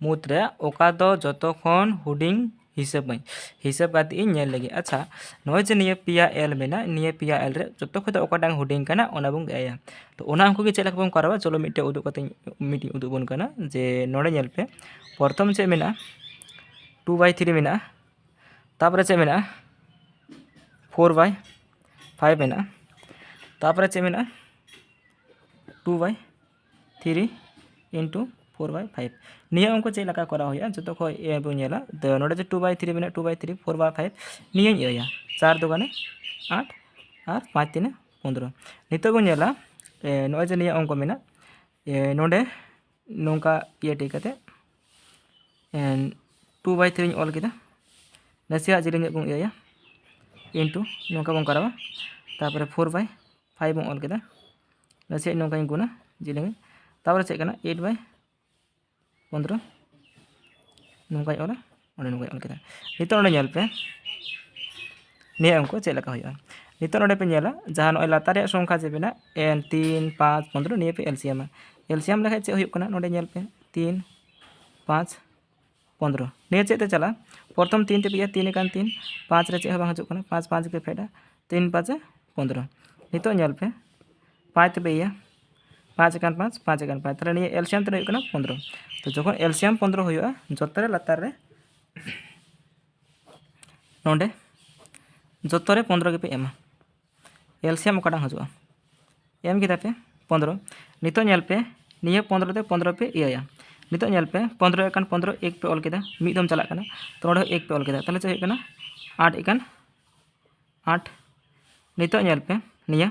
ᱢᱩᱫᱽᱨᱮ ᱚᱠᱟ ᱫᱚ ᱡᱚᱛᱚ ᱠᱷᱚᱱ ᱦᱩᱰᱤᱧ ᱦᱤᱥᱟᱹᱵ ᱟᱹᱧ, ᱦᱤᱥᱟᱹᱵ ᱠᱟᱛᱮ ᱤᱧ ᱧᱮᱞ ᱞᱟᱹᱜᱤᱫ᱾ ᱟᱪᱪᱷᱟ, ᱱᱚᱜᱼᱚᱭ ᱡᱮ ᱱᱤᱭᱟᱹ ᱯᱮᱭᱟ ᱮᱞ ᱢᱮᱱᱟᱜ, ᱱᱤᱭᱟᱹ ᱯᱮᱭᱟ ᱮᱞ ᱨᱮ ᱡᱚᱛᱚ ᱠᱷᱚᱱ ᱫᱚ ᱚᱠᱟᱴᱟᱝ ᱦᱩᱰᱤᱧ ᱠᱟᱱᱟ, ᱚᱱᱟ ᱵᱚᱱ ᱤᱭᱟᱹᱭᱟ᱾ ᱛᱚ ᱚᱱᱟ ᱚᱝᱠᱚ ᱜᱮ ᱪᱮᱫ ᱞᱮᱠᱟ ᱵᱚᱱ ᱠᱚᱨᱟᱣᱟ, ᱪᱚᱞᱚ ᱢᱤᱫᱴᱮᱡ ᱩᱫᱩᱜ ᱠᱟᱛᱮ, ᱢᱤᱫᱴᱤᱡ ᱩᱫᱩᱜ ᱵᱚᱱ ᱠᱟᱱᱟ᱾ ᱡᱮ ᱱᱚᱰᱮ ᱧᱮᱞ ᱯᱮ, ᱯᱨᱚᱛᱷᱚᱢ ᱪᱮᱫ ᱢᱮᱱᱟᱜᱼᱟ? Two by three ᱢᱮᱱᱟᱜᱼᱟ, ᱛᱟᱯᱚᱨᱮ ᱪᱮᱫ ᱢᱮᱱᱟᱜᱼᱟ? Four by five ᱢᱮᱱᱟᱜᱼᱟ, ᱛᱟᱯᱚᱨᱮ ᱪᱮᱫ ᱢᱮᱱᱟᱜᱼᱟ? Two by three into four by five᱾ ᱱᱤᱭᱟᱹ ᱚᱝᱠᱚ ᱪᱮᱫ ᱞᱮᱠᱟ ᱠᱚᱨᱟᱣ ᱦᱩᱭᱩᱜᱼᱟ, ᱡᱚᱛᱚ ᱠᱷᱚᱱ ᱤᱭᱟᱹ ᱵᱚᱱ ᱧᱮᱞᱟ᱾ ᱛᱚ ᱱᱚᱰᱮ ᱡᱮ two by three ᱢᱮᱱᱟᱜᱼᱟ, two by three, four by five, ᱱᱤᱭᱟᱹᱧ ᱤᱭᱟᱹᱭᱟ, ᱪᱟᱨ ᱫᱩᱜᱟᱱᱮ ᱟᱴ ᱟᱨ ᱯᱟᱸᱪ ᱛᱤᱱᱮ ᱯᱚᱱᱫᱽᱨᱚ᱾ ᱱᱤᱛᱚᱜ ᱵᱚᱱ ᱧᱮᱞᱟ, ᱮ, ᱱᱚᱜᱼᱚᱭ ᱡᱮ ᱱᱤᱭᱟᱹ ᱚᱝᱠᱚ ᱢᱮᱱᱟᱜ, ᱮ, ᱱᱚᱰᱮ ᱱᱚᱝᱠᱟ ᱤᱭᱟᱹ ᱴᱷᱤᱠ ᱠᱟᱛᱮ, ᱮ, two by three ᱤᱧ ᱚᱞ ᱠᱮᱫᱟ, ᱱᱟᱥᱮᱭᱟᱜ ᱡᱮᱞᱮᱧ ᱧᱚᱜ ᱵᱚᱱ ᱤᱭᱟᱹᱭᱟ, into ᱱᱚᱝᱠᱟ ᱵᱚᱱ ᱠᱚᱨᱟᱣᱟ᱾ ᱛᱟᱯᱚᱨᱮ four by five ᱵᱚᱱ ᱚᱞ ᱠᱮᱫᱟ, ᱱᱟᱥᱮᱭᱟᱜ ᱱᱚᱝᱠᱟᱧ ᱜᱩᱱᱟ ᱡᱮᱞᱮᱧ᱾ ᱛᱟᱯᱚᱨᱮ ᱪᱮᱫ ᱠᱟᱱᱟ? Eight by ᱯᱚᱱᱫᱽᱨᱚ, ᱱᱚᱝᱠᱟᱧ ᱚᱞᱟ, ᱚᱸᱰᱮ ᱱᱚᱝᱠᱟᱧ ᱚᱞ ᱠᱮᱫᱟ᱾ ᱱᱤᱛᱚᱜ ᱱᱚᱰᱮ ᱧᱮᱞ ᱯᱮ, ᱱᱤᱭᱟᱹ ᱚᱝᱠᱚ ᱪᱮᱫ ᱞᱮᱠᱟ ᱦᱩᱭᱩᱜᱼᱟ᱾ ᱱᱤᱛᱚᱜ ᱱᱚᱰᱮ ᱯᱮ ᱧᱮᱞᱟ, ᱡᱟᱦᱟᱸ ᱱᱚᱜᱼᱚᱭ ᱞᱟᱛᱟᱨ ᱨᱮᱭᱟᱜ ᱥᱚᱝᱠᱷᱟ ᱡᱮ ᱢᱮᱱᱟᱜ, ᱮᱱ ᱛᱤᱱ, ᱯᱟᱸᱪ, ᱯᱚᱱᱫᱽᱨᱚ, ᱱᱤᱭᱟᱹ ᱯᱮ ᱮᱞᱥᱤᱭᱟᱢᱟ᱾ ᱮᱞᱥᱤᱭᱟᱢ ᱞᱮᱠᱷᱟᱡ ᱪᱮᱫ ᱦᱩᱭᱩᱜ ᱠᱟᱱᱟ? ᱱᱚᱰᱮ ᱧᱮᱞ ᱯᱮ, ᱛᱤᱱ, ᱯᱟᱸᱪ, ᱯᱚᱱᱫᱽᱨᱚ᱾ ᱱᱤᱭᱟᱹ ᱪᱮᱫ ᱛᱮ ᱪᱟᱞᱟᱜᱼᱟ? ᱯᱨᱚᱛᱷᱚᱢ ᱛᱤᱱ ᱛᱮ ᱯᱮᱭᱟ, ᱛᱤᱱ ᱮᱠᱟᱱ ᱛᱤᱱ, ᱯᱟᱸᱪ ᱨᱮ ᱪᱮᱫ ᱦᱚᱸ ᱵᱟᱝ ᱦᱤᱡᱩᱜ ᱠᱟᱱᱟ, ᱯᱟᱸᱪ ᱯᱟᱸᱪ ᱜᱮ ᱯᱷᱮᱰᱟ, ᱛᱤᱱ ᱯᱟᱸᱪᱮ ᱯᱚᱱᱫᱽᱨᱚ᱾ ᱱᱤᱛᱚᱜ ᱧᱮᱞ ᱯᱮ, ᱯᱟᱸᱪ ᱛᱮ ᱯᱮᱭᱟ, ᱯᱟᱸᱪ ᱮᱠᱟᱱ ᱯᱟᱸᱪ, ᱯᱟᱸᱪ ᱮᱠᱟᱱ ᱯᱟᱸᱪ, ᱛᱟᱦᱞᱮ ᱱᱤᱭᱟᱹ ᱮᱞᱥᱤᱭᱟᱢ ᱛᱤᱱᱟᱹᱜ ᱦᱩᱭᱩᱜ ᱠᱟᱱᱟ? ᱯᱚᱱᱫᱽᱨᱚ᱾ ᱛᱚ ᱡᱚᱠᱷᱚᱱ ᱮᱞᱥᱤᱭᱟᱢ ᱯᱚᱱᱫᱽᱨᱚ ᱦᱩᱭᱩᱜᱼᱟ, ᱡᱚᱛᱚ ᱨᱮ ᱞᱟᱛᱟᱨ ᱨᱮ, ᱱᱚᱰᱮ ᱡᱚᱛᱚ ᱨᱮ ᱯᱚᱱᱫᱽᱨᱚ ᱜᱮᱯᱮ ᱮᱢᱟ᱾ ᱮᱞᱥᱤᱭᱟᱢ ᱚᱠᱟᱴᱟᱜ ᱦᱤᱡᱩᱜᱼᱟ? ᱮᱢ ᱠᱮᱫᱟ ᱯᱮ ᱯᱚᱱᱫᱽᱨᱚ᱾ ᱱᱤᱛᱚᱜ ᱧᱮᱞ ᱯᱮ, ᱱᱤᱭᱟᱹ ᱯᱚᱱᱫᱽᱨᱚ ᱛᱮ ᱯᱚᱱᱫᱽᱨᱚ ᱯᱮ ᱤᱭᱟᱹᱭᱟ᱾ ᱱᱤᱛᱚᱜ ᱧᱮᱞ ᱯᱮ, ᱯᱚᱱᱫᱽᱨᱚ ᱮᱠᱟᱱ ᱯᱚᱱᱫᱽᱨᱚ, ᱮᱠ ᱯᱮ ᱚᱞ ᱠᱮᱫᱟ, ᱢᱤᱫ ᱫᱚᱢ ᱪᱟᱞᱟᱜ ᱠᱟᱱᱟ, ᱛᱚ ᱱᱚᱰᱮ ᱦᱚᱸ ᱮᱠ ᱯᱮ ᱚᱞ ᱠᱮᱫᱟ, ᱛᱟᱦᱞᱮ ᱪᱮᱫ ᱦᱩᱭᱩᱜ ᱠᱟᱱᱟ? ᱟᱴ ᱮᱠᱟᱱ ᱟᱴ᱾ ᱱᱤᱛᱚᱜ ᱧᱮᱞ ᱯᱮ, ᱱᱤᱭᱟᱹ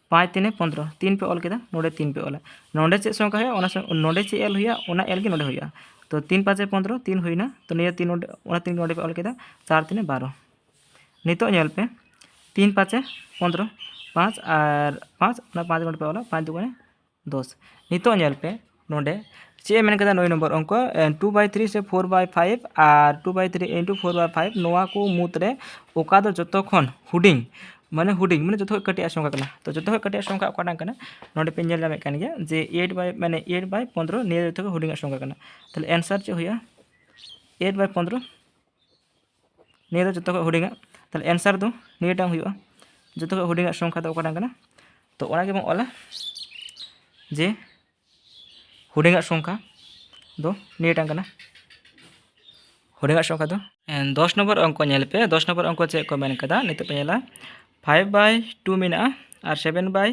ᱯᱟᱸᱪ ᱛᱤᱱᱮ ᱯᱚᱱᱫᱽᱨᱚ, ᱛᱤᱱ ᱯᱮ ᱚᱞ ᱠᱮᱫᱟ, ᱱᱚᱰᱮ ᱛᱤᱱ ᱯᱮ ᱚᱞᱟ᱾ ᱱᱚᱰᱮ ᱪᱮᱫ ᱥᱚᱝᱠᱷᱟ ᱦᱩᱭᱩᱜᱼᱟ, ᱚᱱᱟ ᱥᱚᱝ-, ᱱᱚᱰᱮ ᱪᱮᱫ ᱮᱞ ᱦᱩᱭᱩᱜᱼᱟ, ᱚᱱᱟ ᱮᱞ ᱜᱮ ᱱᱚᱰᱮ ᱦᱩᱭᱩᱜᱼᱟ᱾ ᱛᱚ ᱛᱤᱱ ᱯᱟᱸᱪᱮ ᱯᱚᱱᱫᱽᱨᱚ, ᱛᱤᱱ ᱦᱩᱭᱱᱟ, ᱛᱚ ᱱᱤᱭᱟᱹ ᱛᱤᱱ ᱱᱚᱰᱮ, ᱚᱱᱟ ᱛᱤᱱ ᱱᱚᱰᱮ ᱯᱮ ᱚᱞ ᱠᱮᱫᱟ, ᱪᱟᱨ ᱛᱤᱱᱮ ᱵᱟᱨᱚ᱾ ᱱᱤᱛᱚᱜ ᱧᱮᱞ ᱯᱮ, ᱛᱤᱱ ᱯᱟᱸᱪᱮ ᱯᱚᱱᱫᱽᱨᱚ, ᱯᱟᱸᱪ ᱟᱨ ᱯᱟᱸᱪ, ᱚᱱᱟ ᱯᱟᱸᱪ ᱱᱚᱰᱮ ᱯᱮ ᱚᱞᱟ, ᱯᱟᱸᱪ ᱫᱩᱜᱩᱱᱮ ᱫᱚᱥ᱾ ᱱᱤᱛᱚᱜ ᱧᱮᱞ ᱯᱮ, ᱱᱚᱰᱮ ᱪᱮᱫ ᱮ ᱢᱮᱱ ᱠᱟᱫᱟ, ᱱᱚᱭ ᱱᱚᱢᱵᱚᱨ ᱚᱝᱠᱚ, ᱮ, two by three ᱥᱮ four by five R two by three into four by five, ᱱᱚᱣᱟ ᱠᱚ ᱢᱩᱫᱽ ᱨᱮ ᱚᱠᱟ ᱫᱚ ᱡᱚᱛᱚ ᱠᱷᱚᱱ ᱦᱩᱰᱤᱧ, ᱢᱟᱱᱮ ᱦᱩᱰᱤᱧ, ᱢᱟᱱᱮ ᱡᱚᱛᱚ ᱠᱷᱚᱱ ᱠᱟᱹᱴᱤᱡᱟᱜ ᱥᱚᱝᱠᱷᱟ ᱠᱟᱱᱟ᱾ ᱛᱚ ᱡᱚᱛᱚ ᱠᱷᱚᱱ ᱠᱟᱹᱴᱤᱡᱟᱜ ᱥᱚᱝᱠᱷᱟ ᱚᱠᱟᱴᱟᱝ ᱠᱟᱱᱟ? ᱱᱚᱰᱮ ᱯᱮ ᱧᱮᱞ ᱧᱟᱢᱮᱫ ᱠᱟᱱ ᱜᱮᱭᱟ ᱡᱮ eight by, ᱢᱟᱱᱮ eight by ᱯᱚᱱᱫᱽᱨᱚ, ᱱᱤᱭᱟᱹ ᱡᱚᱛᱚ ᱠᱷᱚᱱ ᱦᱩᱰᱤᱧᱟᱜ ᱥᱚᱝᱠᱷᱟ ᱠᱟᱱᱟ᱾ ᱛᱟᱦᱚᱞᱮ answer ᱪᱮᱫ ᱦᱩᱭᱩᱜᱼᱟ? eight by ᱯᱚᱱᱫᱽᱨᱚ, ᱱᱤᱭᱟᱹ ᱫᱚ ᱡᱚᱛᱚ ᱠᱷᱚᱱ ᱦᱩᱰᱤᱧᱟᱜ᱾ ᱛᱟᱦᱚᱞᱮ answer ᱫᱚ ᱱᱤᱭᱟᱹᱴᱟᱝ ᱦᱩᱭᱩᱜᱼᱟ᱾ ᱡᱚᱛᱚ ᱠᱷᱚᱱ ᱦᱩᱰᱤᱧᱟᱜ ᱥᱚᱝᱠᱷᱟ ᱫᱚ ᱚᱠᱟᱴᱟᱝ ᱠᱟᱱᱟ? ᱛᱚ ᱚᱱᱟ ᱜᱮᱵᱚᱱ ᱚᱞᱟ ᱡᱮ ᱦᱩᱰᱤᱧᱟᱜ ᱥᱚᱝᱠᱷᱟ ᱫᱚ ᱱᱤᱭᱟᱹᱴᱟᱝ ᱠᱟᱱᱟ᱾ ᱦᱩᱰᱤᱧᱟᱜ ᱥᱚᱝᱠᱷᱟ ᱫᱚ ᱮᱱ, ᱫᱚᱥ ᱱᱚᱢᱵᱚᱨ ᱚᱝᱠᱚ ᱧᱮᱞ ᱯᱮ᱾ ᱫᱚᱥ ᱱᱚᱢᱵᱚᱨ ᱚᱝᱠᱚ ᱪᱮᱫ ᱠᱚ ᱢᱮᱱ ᱠᱟᱫᱟ? ᱱᱤᱛᱚᱜ ᱯᱮ ᱧᱮᱞᱟ, five by two ᱢᱮᱱᱟᱜᱼᱟ ᱟᱨ seven by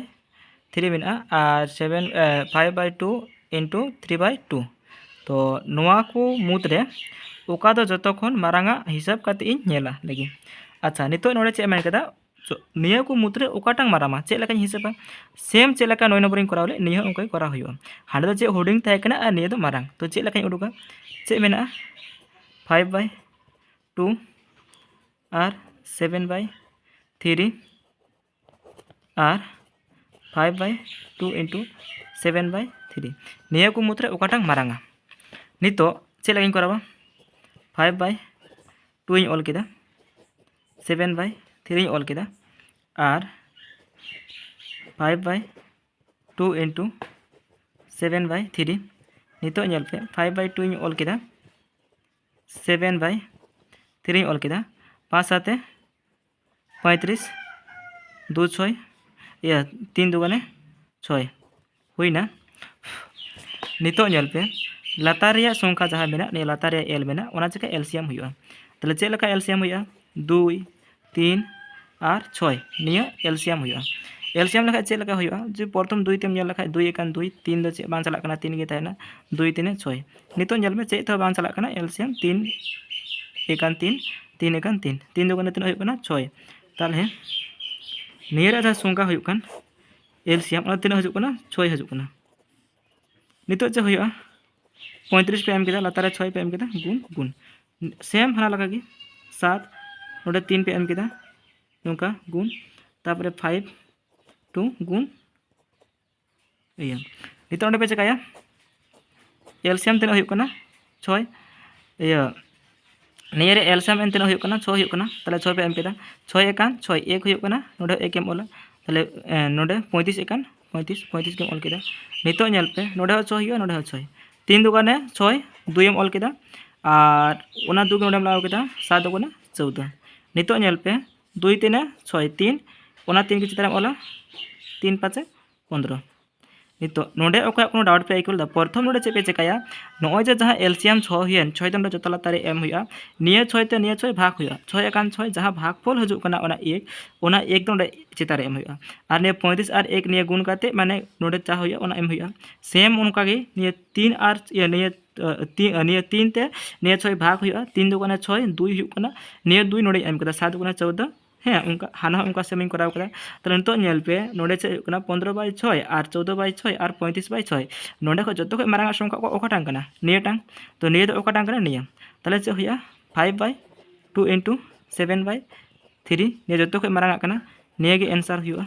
three ᱢᱮᱱᱟᱜᱼᱟ ᱟᱨ seven, five by two into three by two᱾ ᱛᱚ ᱱᱚᱣᱟ ᱠᱚ ᱢᱩᱫᱽᱨᱮ ᱚᱠᱟ ᱫᱚ ᱡᱚᱛᱚ ᱠᱷᱚᱱ ᱢᱟᱨᱟᱝ ᱟᱜ ᱦᱤᱥᱟᱹᱵ ᱠᱟᱛᱮ ᱤᱧ ᱧᱮᱞᱟ ᱞᱟᱹᱜᱤᱫ᱾ ᱟᱪᱪᱷᱟ, ᱱᱤᱛᱚᱜ ᱱᱚᱰᱮ ᱪᱮᱫ ᱮ ᱢᱮᱱ ᱠᱟᱫᱟ? ᱪᱚ, ᱱᱤᱭᱟᱹ ᱠᱚ ᱢᱩᱫᱽᱨᱮ ᱚᱠᱟᱴᱟᱝ ᱢᱟᱨᱟᱝᱟ? ᱪᱮᱫ ᱞᱮᱠᱟᱧ ᱦᱤᱥᱟᱹᱵᱟ? Same ᱪᱮᱫ ᱞᱮᱠᱟ ᱱᱚᱭ ᱱᱚᱢᱵᱚᱨᱤᱧ ᱠᱚᱨᱟᱣ ᱞᱮᱫ, ᱱᱤᱭᱟᱹ ᱦᱚᱸ ᱚᱱᱠᱟᱜᱮ ᱠᱚᱨᱟᱣ ᱦᱩᱭᱩᱜᱼᱟ᱾ ᱦᱟᱸᱰᱮ ᱫᱚ ᱪᱮᱫ ᱦᱩᱰᱤᱧ ᱛᱟᱦᱮᱸ ᱠᱟᱱᱟ ᱟᱨ ᱱᱤᱭᱟᱹ ᱫᱚ ᱢᱟᱨᱟᱝ᱾ ᱛᱚ ᱪᱮᱫ ᱞᱮᱠᱟᱧ ᱩᱰᱩᱠᱟ? ᱪᱮᱫ ᱢᱮᱱᱟᱜᱼᱟ? Five by two R seven by three R five by two into seven by three᱾ ᱱᱤᱭᱟᱹ ᱠᱚ ᱢᱩᱫᱽᱨᱮ ᱚᱠᱟᱴᱟᱝ ᱢᱟᱨᱟᱝᱟ? ᱱᱤᱛᱚᱜ ᱪᱮᱫ ᱞᱮᱠᱟᱧ ᱠᱚᱨᱟᱣᱟ? Five by two ᱤᱧ ᱚᱞ ᱠᱮᱫᱟ, seven by three ᱤᱧ ᱚᱞ ᱠᱮᱫᱟ ᱟᱨ five by two into seven by three᱾ ᱱᱤᱛᱚᱜ ᱧᱮᱞ ᱯᱮ, five by two ᱤᱧ ᱚᱞ ᱠᱮᱫᱟ, seven by three ᱤᱧ ᱚᱞ ᱠᱮᱫᱟ, ᱯᱟᱸᱪ ᱥᱟᱛᱮ ᱯᱚᱸᱭᱛᱨᱤᱥ, ᱫᱩ ᱪᱷᱚᱭ, ᱤᱭᱟᱹ, ᱛᱤᱱ ᱫᱩᱜᱟᱱᱮ ᱪᱷᱚᱭ ᱦᱩᱭᱱᱟ᱾ ᱱᱤᱛᱚᱜ ᱧᱮᱞ ᱯᱮ, ᱞᱟᱛᱟᱨ ᱨᱮᱭᱟᱜ ᱥᱚᱝᱠᱷᱟ ᱡᱟᱦᱟᱸ ᱢᱮᱱᱟᱜ, ᱱᱤᱭᱟᱹ ᱞᱟᱛᱟᱨ ᱨᱮᱭᱟᱜ L ᱢᱮᱱᱟᱜ, ᱚᱱᱟ ᱪᱤᱠᱟ LCM ᱦᱩᱭᱩᱜᱼᱟ᱾ ᱛᱟᱦᱚᱞᱮ ᱪᱮᱫ ᱞᱮᱠᱟ LCM ᱦᱩᱭᱩᱜᱼᱟ? ᱫᱩᱭ, ᱛᱤᱱ ᱟᱨ ᱪᱷᱚᱭ, ᱱᱤᱭᱟᱹ LCM ᱦᱩᱭᱩᱜᱼᱟ᱾ LCM ᱞᱮᱠᱷᱟᱡ ᱪᱮᱫ ᱞᱮᱠᱟ ᱦᱩᱭᱩᱜᱼᱟ? ᱡᱩᱫᱤ ᱯᱨᱚᱛᱷᱚᱢ ᱫᱩᱭ ᱛᱮᱢ ᱧᱮᱞ ᱞᱮᱠᱷᱟᱡ, ᱫᱩᱭ ᱮᱠᱟᱱ ᱫᱩᱭ, ᱛᱤᱱ ᱫᱚ ᱪᱮᱫ ᱵᱟᱝ ᱪᱟᱞᱟᱜ ᱠᱟᱱᱟ, ᱛᱤᱱ ᱜᱮ ᱛᱟᱦᱮᱱᱟ, ᱫᱩᱭ ᱛᱤᱱᱮ ᱪᱷᱚᱭ᱾ ᱱᱤᱛᱚᱜ ᱧᱮᱞ ᱢᱮ, ᱪᱮᱫ ᱛᱮᱦᱚᱸ ᱵᱟᱝ ᱪᱟᱞᱟᱜ ᱠᱟᱱᱟ, LCM ᱛᱤᱱ ᱮᱠᱟᱱ ᱛᱤᱱ, ᱛᱤᱱ ᱮᱠᱟᱱ ᱛᱤᱱ, ᱛᱤᱱ ᱫᱩ ᱜᱟᱱ ᱛᱤᱱᱟᱹᱜ ᱦᱩᱭᱩᱜ ᱠᱟᱱᱟ? ᱪᱷᱚᱭ᱾ ᱛᱟᱦᱚᱞᱮ ᱱᱤᱭᱟᱹ ᱨᱮᱭᱟᱜ ᱡᱟᱦᱟᱸ ᱥᱚᱝᱠᱷᱟ ᱦᱩᱭᱩᱜ ᱠᱟᱱ LCM, ᱚᱱᱟ ᱛᱤᱱᱟᱹᱜ ᱦᱤᱡᱩᱜ ᱠᱟᱱᱟ? ᱪᱷᱚᱭ ᱦᱤᱡᱩᱜ ᱠᱟᱱᱟ᱾ ᱱᱤᱛᱚᱜ ᱪᱮᱫ ᱦᱩᱭᱩᱜᱼᱟ? ᱯᱚᱸᱭᱛᱨᱤᱥ ᱯᱮ ᱮᱢ ᱠᱮᱫᱟ, ᱞᱟᱛᱟᱨ ᱨᱮ ᱪᱷᱚᱭ ᱯᱮ ᱮᱢ ᱠᱮᱫᱟ, ᱜᱩᱱ ᱜᱩᱱ, ᱥᱮᱢ ᱦᱟᱱᱟ ᱞᱮᱠᱟ ᱜᱮ, ᱥᱟᱛ, ᱱᱚᱰᱮ ᱛᱤᱱ ᱯᱮ ᱮᱢ ᱠᱮᱫᱟ, ᱱᱚᱝᱠᱟ ᱜᱩᱱ, ᱛᱟᱨᱯᱚᱨᱮ five two ᱜᱩᱱ, ᱤᱭᱟᱹ, ᱱᱤᱛᱚᱜ ᱚᱸᱰᱮ ᱯᱮ ᱪᱮᱠᱟᱭᱟ? LCM ᱛᱤᱱᱟᱹᱜ ᱦᱩᱭᱩᱜ ᱠᱟᱱᱟ? ᱪᱷᱚᱭ, ᱤᱭᱟᱹ, ᱱᱤᱭᱟᱹ ᱨᱮ ᱮᱞᱥᱤᱭᱟᱢ ᱮᱱ ᱛᱤᱱᱟᱹᱜ ᱦᱩᱭᱩᱜ ᱠᱟᱱᱟ? ᱪᱷᱚᱭ ᱦᱩᱭᱩᱜ ᱠᱟᱱᱟ᱾ ᱛᱟᱦᱚᱞᱮ ᱪᱷᱚᱭ ᱯᱮ ᱮᱢ ᱠᱮᱫᱟ, ᱪᱷᱚᱭ ᱮᱠᱟᱱ ᱪᱷᱚᱭ, ᱮᱠ ᱦᱩᱭᱩᱜ ᱠᱟᱱᱟ, ᱱᱚᱰᱮ ᱮᱠ ᱮᱢ ᱚᱞᱟ᱾ ᱛᱟᱦᱚᱞᱮ ᱮ, ᱱᱚᱰᱮ ᱯᱚᱸᱭᱛᱨᱤᱥ ᱮᱠᱟᱱ ᱯᱚᱸᱭᱛᱨᱤᱥ, ᱯᱚᱸᱭᱛᱨᱤᱥ ᱜᱮᱢ ᱚᱞ ᱠᱮᱫᱟ᱾ ᱱᱤᱛᱚᱜ ᱧᱮᱞ ᱯᱮ, ᱱᱚᱰᱮ ᱦᱚᱸ ᱪᱷᱚᱭ ᱦᱩᱭᱩᱜᱼᱟ, ᱱᱚᱰᱮ ᱦᱚᱸ ᱪᱷᱚᱭ᱾ ᱛᱤᱱ ᱫᱩ ᱠᱟᱱᱮ ᱪᱷᱚᱭ, ᱫᱩᱭ ᱮᱢ ᱚᱞ ᱠᱮᱫᱟ, ᱟᱨ ᱚᱱᱟ ᱫᱩ ᱜᱮ ᱱᱚᱰᱮᱢ ᱞᱟᱜᱟᱣ ᱠᱮᱫᱟ, ᱥᱟᱛ ᱫᱩ ᱠᱟᱱᱮ ᱪᱳᱫᱽᱫᱳ᱾ ᱱᱤᱛᱚᱜ ᱧᱮᱞ ᱯᱮ, ᱫᱩᱭ ᱛᱤᱱᱮ ᱪᱷᱚᱭ, ᱛᱤᱱ, ᱚᱱᱟ ᱛᱤᱱ ᱜᱮ ᱪᱮᱛᱟᱱ ᱨᱮᱢ ᱚᱞᱟ, ᱛᱤᱱ ᱯᱟᱸᱪᱮ ᱯᱚᱱᱫᱽᱨᱚ᱾ ᱱᱤᱛᱚᱜ ᱱᱚᱰᱮ ᱚᱠᱚᱭᱟᱜ ᱠᱳᱱᱳ ᱰᱟᱣᱩᱴ ᱯᱮ ᱟᱹᱭᱠᱟᱹᱣ ᱞᱮᱫᱟ? ᱯᱨᱚᱛᱷᱚᱢ ᱱᱚᱰᱮ ᱪᱮᱫ ᱯᱮ ᱪᱮᱠᱟᱭᱟ? ᱱᱚᱜᱼᱚᱭ ᱡᱮ ᱡᱟᱦᱟᱸ ᱮᱞᱥᱤᱭᱟᱢ ᱪᱷᱚᱭ ᱦᱩᱭᱮᱱ, ᱪᱷᱚᱭ ᱫᱚ ᱱᱚᱰᱮ ᱡᱚᱛᱚ ᱞᱟᱛᱟᱨ ᱨᱮ ᱮᱢ ᱦᱩᱭᱩᱜᱼᱟ, ᱱᱤᱭᱟᱹ ᱪᱷᱚᱭ ᱛᱮ ᱱᱤᱭᱟᱹ ᱪᱷᱚᱭ ᱵᱷᱟᱜᱽ ᱦᱩᱭᱩᱜᱼᱟ, ᱪᱷᱚᱭ ᱮᱠᱟᱱ ᱪᱷᱚᱭ, ᱡᱟᱦᱟᱸ ᱵᱷᱟᱜᱽ ᱯᱷᱚᱞ ᱦᱤᱡᱩᱜ ᱠᱟᱱᱟ ᱚᱱᱟ ᱮᱠ, ᱚᱱᱟ ᱮᱠ ᱫᱚ ᱱᱚᱰᱮ ᱪᱮᱛᱟᱱ ᱨᱮ ᱮᱢ ᱦᱩᱭᱩᱜᱼᱟ᱾ ᱟᱨ ᱱᱤᱭᱟᱹ ᱯᱚᱸᱭᱛᱨᱤᱥ ᱟᱨ ᱮᱠ ᱱᱤᱭᱟᱹ ᱜᱩᱱ ᱠᱟᱛᱮ, ᱢᱟᱱᱮ ᱱᱚᱰᱮ ᱪᱟ ᱦᱩᱭᱩᱜᱼᱟ ᱚᱱᱟ ᱮᱢ ᱦᱩᱭᱩᱜᱼᱟ᱾ ᱥᱮᱢ ᱚᱱᱠᱟ ᱜᱮ ᱱᱤᱭᱟᱹ ᱛᱤᱱ ᱟᱨ ᱤᱭᱟᱹ ᱱᱤᱭᱟᱹ ᱟᱸ, ᱛᱤ-, ᱟᱸ, ᱱᱤᱭᱟᱹ ᱛᱤᱱ ᱛᱮ ᱱᱤᱭᱟᱹ ᱪᱷᱚᱭ ᱵᱷᱟᱜᱽ ᱦᱩᱭᱩᱜᱼᱟ, ᱛᱤᱱ ᱫᱩ ᱠᱟᱱᱟ ᱪᱷᱚᱭ, ᱫᱩᱭ ᱦᱩᱭᱩᱜ ᱠᱟᱱᱟ, ᱱᱤᱭᱟᱹ ᱫᱩᱭ ᱱᱚᱰᱮᱧ ᱮᱢ ᱠᱮᱫᱟ, ᱥᱟᱛ ᱫᱩ ᱠᱟᱱᱟ ᱪᱳᱫᱽᱫᱳ᱾ ᱦᱮᱸ, ᱚᱱᱠᱟ ᱦᱟᱱᱟ ᱦᱚᱸ ᱚᱱᱠᱟ ᱥᱮᱢ ᱤᱧ ᱠᱚᱨᱟᱣ ᱠᱮᱫᱟ᱾ ᱛᱟᱦᱚᱞᱮ ᱱᱤᱛᱚᱜ ᱧᱮᱞ ᱯᱮ, ᱱᱚᱰᱮ ᱪᱮᱫ ᱦᱩᱭᱩᱜ ᱠᱟᱱᱟ? ᱯᱚᱱᱫᱽᱨᱚ ᱵᱟᱭ ᱪᱷᱚᱭ ᱟᱨ ᱪᱳᱫᱽᱫᱳ ᱵᱟᱭ ᱪᱷᱚᱭ ᱟᱨ ᱯᱚᱸᱭᱛᱨᱤᱥ ᱵᱟᱭ ᱪᱷᱚᱭ᱾ ᱱᱚᱰᱮ ᱠᱷᱚᱱ ᱡᱚᱛᱚ ᱠᱷᱚᱱ ᱢᱟᱨᱟᱝ ᱟᱜ ᱥᱚᱝᱠᱷᱟ ᱚᱠᱟ-, ᱚᱠᱟᱴᱟᱝ ᱠᱟᱱᱟ? ᱱᱤᱭᱟᱹᱴᱟᱝ᱾ ᱛᱚ ᱱᱤᱭᱟᱹ ᱫᱚ ᱚᱠᱟᱴᱟᱝ ᱠᱟᱱᱟ? ᱱᱤᱭᱟᱹ᱾ ᱛᱟᱦᱚᱞᱮ ᱪᱮᱫ ᱦᱩᱭᱩᱜᱼᱟ? Five by two into seven by three᱾ ᱱᱤᱭᱟᱹ ᱡᱚᱛᱚ ᱠᱷᱚᱱ ᱢᱟᱨᱟᱝ ᱟᱜ ᱠᱟᱱᱟ, ᱱᱤᱭᱟᱹ ᱜᱮ ᱮᱱᱥᱟᱨ ᱦᱩᱭᱩᱜᱼᱟ᱾